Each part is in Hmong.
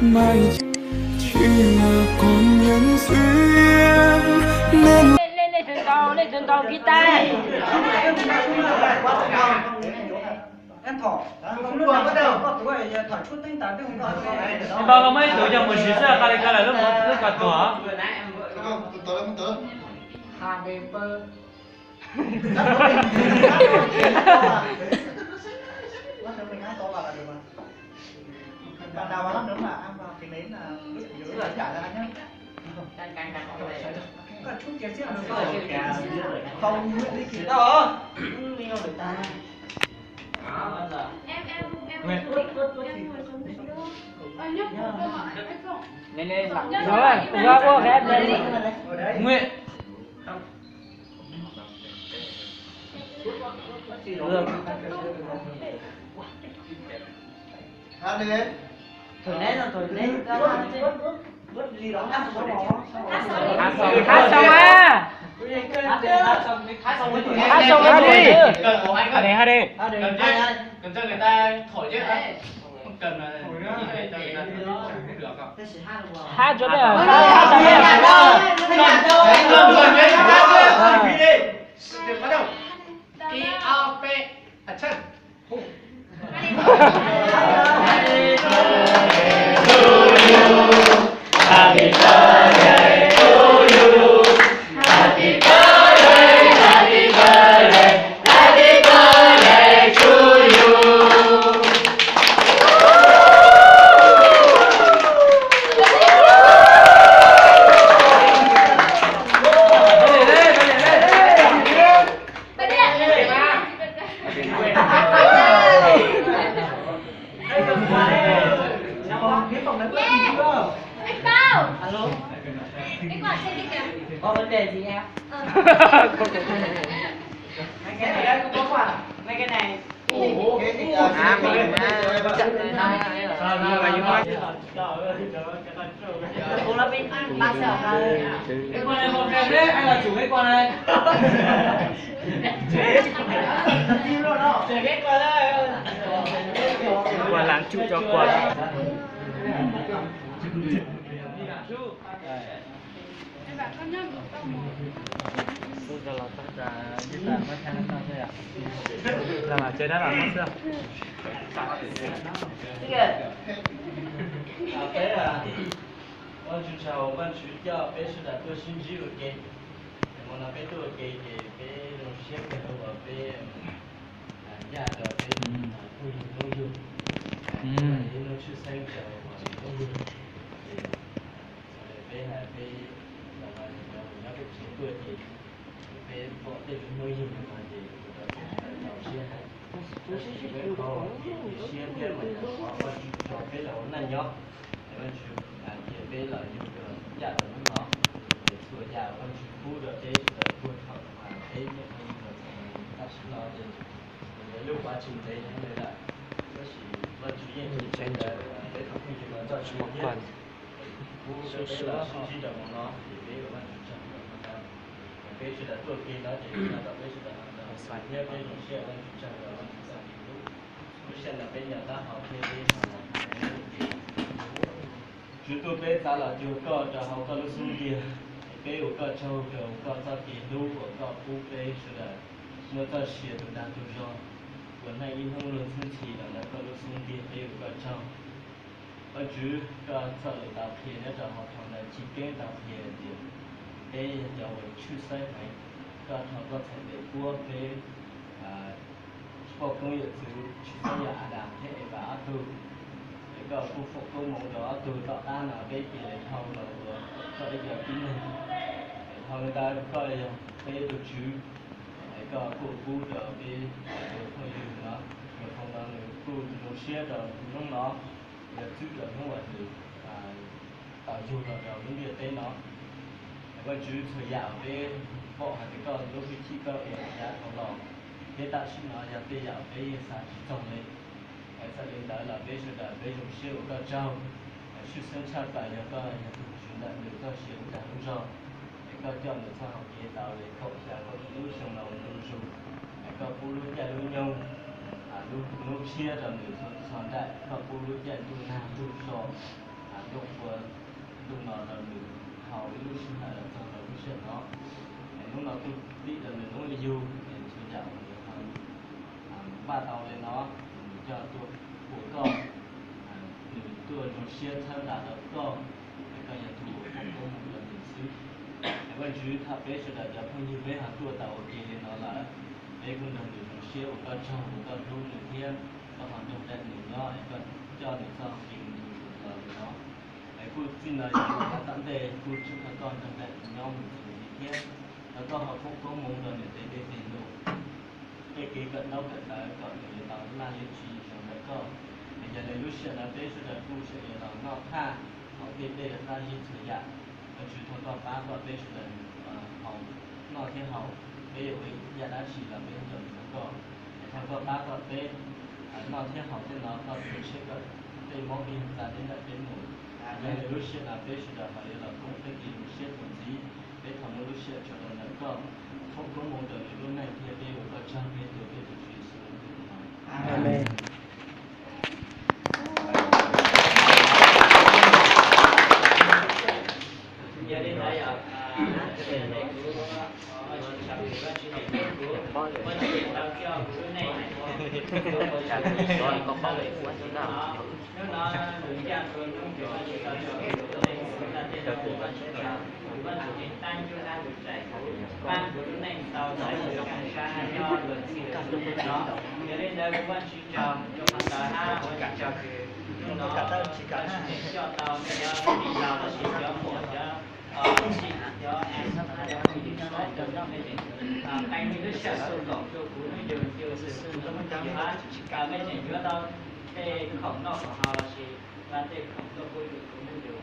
Mày chỉ là con nhân duyên nên Lên, lên trường tàu, lên trường tàu guitar. Tau los muab ib tug coj mus siv xwb, qa li ka lawm lub, lub ka tuag. Em, em, em, em ngồi xuống một chút. Ơ, nhấp một cái mà, em không. Rồi, ua ua cái em lên. Nguyện. Được. Hả đi. Thổi nét rồi, thổi nét. Hả xong, hả xong á. Hả xong, hả đi. Hả đi, hả đi. Cần cho người ta thổi chứ. Không cần mà, cho người ta thổi cũng được không? Hả cho đây. Bắt đầu. Ký ao pe. Hả chân. Anh Pau, alo, cái quạt trên kia kìa. Có vấn đề gì em? Ờ. Mấy cái này đây, không có quạt à? Mấy cái này. À, mình, à, chặn này. Ủa, nó bị ba sao hả? Cái quạt này một kèm đấy, ai là chủ cái quạt này? Quà làm chủ cho quà. Lam mam tsev dab los muab xwb. Peb, Vaj Tswv tsaug, Vaj Tswv coj peb sawv daws tuaj sib ntsib ua ke. Hmo no peb tuaj ua ke ces peb zoo siab kawg uas peb yaj rau peb phooj ywg Hnub Yug, ib hnub tshwj xeeb rau Hnub Yug. Ces peb hais peb los no ces cov uas nyob peb tsev tuaj ces peb pom tej hnub yug no ces ua rau peb tau siab heev. Tab sis peb qhov kev cia siab thiab mas yog qhov Vaj Tswv tso peb los ua neej nyob, es Vaj Tswv hais tias peb los yug rau yaj rau hnub no, es txhua yam Vaj Tswv pub rau peb sawv daws puag thaum peb nyob rau tam sim no ces yog lub pas tsis ntev heev li lawm, tab sis Vaj Tswv yeej tseem ceeb ntawd peb tau phooj ywg no txoj sia thiab pub rau peb los sib ntsib rau hmo no ces peb ua Vaj Tswv tsaug rau hmo no. Peb sawv daws tuaj ua ke no ces no kom peb sawv daws ho tau xav thiab peb zoo siab Vaj Tswv tsaug rau Vaj Tswv txoj kev hlub. Lub sij hawm no peb nyob taub hau thiab peb ho los Tswv tuaj peb txav los cuag koj rau hauv koj lub xub ntiag, es peb ua koj tsaug rau koj txoj kev hlub uas koj pub peb sawv daws muaj txoj sia tus dag tus zog ua neej ib hnub luag ntxhi los ntawm koj lub xub ntiag, peb ua koj tsaug. Vaj Tswv, koj txoj lus tau qhia nyob rau hauv phau ntawv Chiv Keeb tau qhia tias peb yog cov uas tshwj xeeb heev, koj thov koj txhais tes puab peb poj koob yawm txwv tshwj xeeb yog Adas thiab Evas ob tug, es koj kuj foom koob hmoov rau ob tug tom qab no peb cia li dhau los ua koj ib co tib neeg. Es dhau li ntawd koj yog peb tus Tswv, es koj kuj pub rau peb tus phooj ywg no, nws foom no nws kuj zoo siab rau hnub no, yog txwb rau hnub uas nws tau yug los rau lub ntiaj teb no. Vaj Tswv, txhua yam peb pom hais tias koj lub hwj chim koj ua yav dhau los, thiab tam sim no yog tej yam peb yeej xav tsis txog li. Txawm li ntawd los peb sawv daws peb zoo siab ua koj tsaug. Tshwj xeeb tshaj plaws yog koj yog tus Tswv ntawm nws txoj sia lub dag lub zog, es koj coj nws txoj hau kev tau li kaum xya kaum yim lub xyoo no ua ntu zus, es koj pub lub caij lub nyoog, lub hnub tshiab rau nws txhua txhua nraim, koj pub lub caij ntuj nag ntuj so, Ntuj ua ntuj no rau nws haus ib lub sij hawm los txog rau lub sij hawm no. Es hnub no kuj pib rau nws hnub yug, es txhua yam uas nws ho npaj tau li no, nws coj tuaj ua koj, nws tuaj zoo siab txhawb nqa rau koj, es koj yog tus uas foom koob hmoov rau nws xwb. Es Vajtswv thov peb sawv daws cov phooj ywg peb ho tuaj tau ua ke li no lawm, peb kuj nrog nws zoo siab ua koj tsaug uas koj hlub nws thiab koj ho nrog nraim nws nyob es koj coj nws txoj kev mus los li no. Es kuj txij no yog mus tom ntej kuj tseem thov koj nrog nraim nws nyob mus txuas ntxiv thiab, thov koj ho foom koob hmoov rau nws tej dej tej num, tej kev kawm ntaub kawm ntawv kom nws yuav tau laj lim tswv yim zoo rau koj. Es yog li lub sij hawm no peb sawv daws kuj tseem yuav tau noj thaj haus tej dej rov qab zib txhua yam. Vajtswv thov koj pab kom peb sawv daws haus, noj thiab haus, peb yuav ua yam dab tsi los peb nco ntsoov koj. Es thov koj pab kom peb noj thiab haus tej no koj tus ntshe kom tej mob viag tsa tej ntawm peb mus. Yog li lub sij hawm no peb sawv daws ho yuav los koom peb kev zoo siab txuas ntxiv, peb thov muab lub sij hawm tso rau ntawm koj, foom koob hmoov rau nws lub neej thiab peb ua koj tsaug peb tuav peb tus Tswv Yexus lub npe no. Amees. Yog li ntawd yog, kuv ua tsaug Vajtswv, kuv ua tsaug tau coj kuv lub neej ua tus Tswv hnub no, hnub no nws yog tus hnub uas Vajtswv tau coj kuv lub neej xwb, tej no kuv ua tsaug, kuv Vajtswv tseem tab ncuab dab tus tsaim, pab kuv lub neej tau txais tus kaj sab nyob luag txhij luag xub no. Yog li ntawd kuv ua tsaug rau qhov ntawd hab, ua tsaug kws hnub no Vajtswv tseem coj tau nej cov tij laug los sis cov muam cov tij cov qee lub sij hawm kuv hnub yug yug hab, mej tseem yuav tau tej khoom noj khoom haus los sis tej khoom tuaj pub rau kuv hnub yug.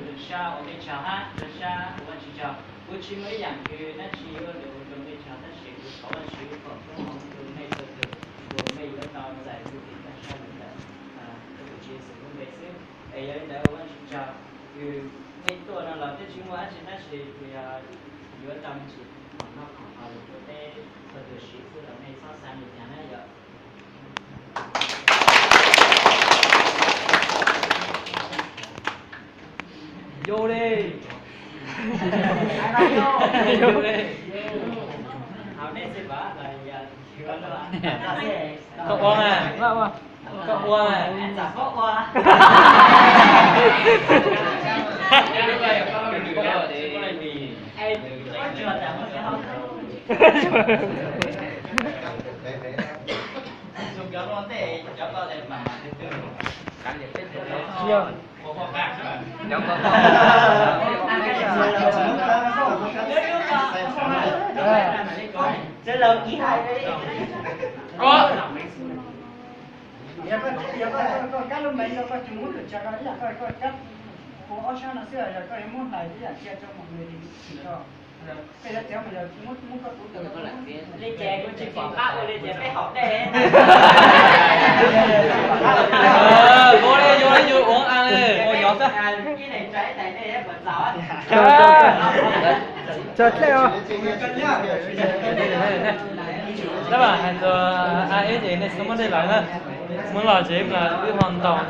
Zoo sab ua mej tsaug hab, zoo sab ua Vajtswv tsaug. Kuv tsis muaj ib yaam kws dab tsi yuav lug ua rau mej tsaug tab sis kuv thov Vajtswv foom koob hmoov rau mej txhua tus uas mej yuav tau txais lub txim kaj sab ntawd rau tus Tswv Yexus lub npe xwb. Es yog li ntawd ua Vajtswv tsaug kws mej tuaj no los twb tsis muaj dab tsi tab sis kuv yog yuav tau me ntsis khoom noj khoom haus lug rau peb txhua tus siv xwb los mej txhob xav li cas na yom. Yog li. Yog li. Koj ua mas. Koj ua mas. Yog. Yog koj, yog koj, koj kab lub mev, yog koj tsis muab lwm tsav ko ib yam koj, koj kab ua ob sab no xwb, yog koj yuav muab hlais ib yam cia rau mus nws tsis tau. Li ces kuv tsis pom qab ua li ces peb haus dej. Ua li yus, yus ua a ua nyob xwb. Ib leeg tsa ib tais dej puas txaus? Tsa dlej os. Tab mas hais tias a eb ces nej xub muab dej lawm na. Muab los tsev mas wb ho ntaus.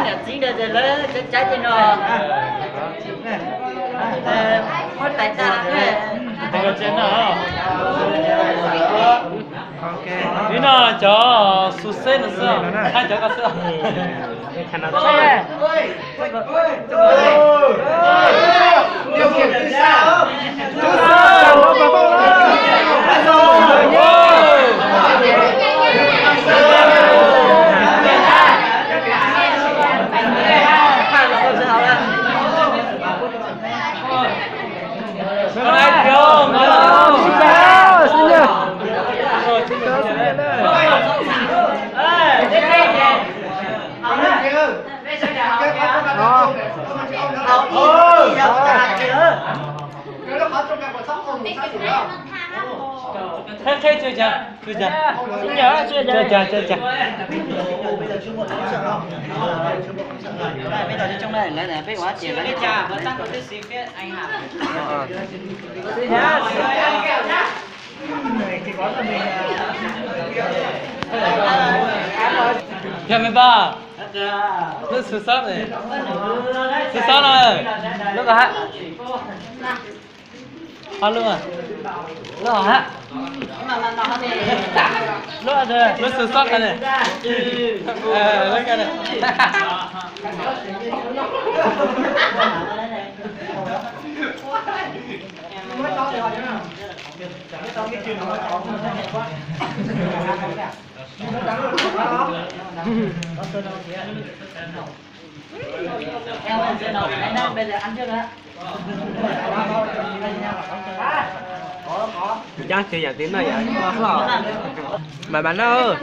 Niam txiv ntawd ces lawv caiv caiv ces no. Muab tais tsa. Vim no cov xu xeb no xwb, hab cov ko xwb. Qheb qheb tsuj cas, tsuj cas. Tsuj cas, tsuj cas. Yog me npawg, Lub xu xob ne, xu xob no, lub ko hab. Ho lub, lub hab. Lub, lub xu xob ko ne. Lub ko ne. Ncaj ces yam twg noj yam koj hlob. Mas mas noj.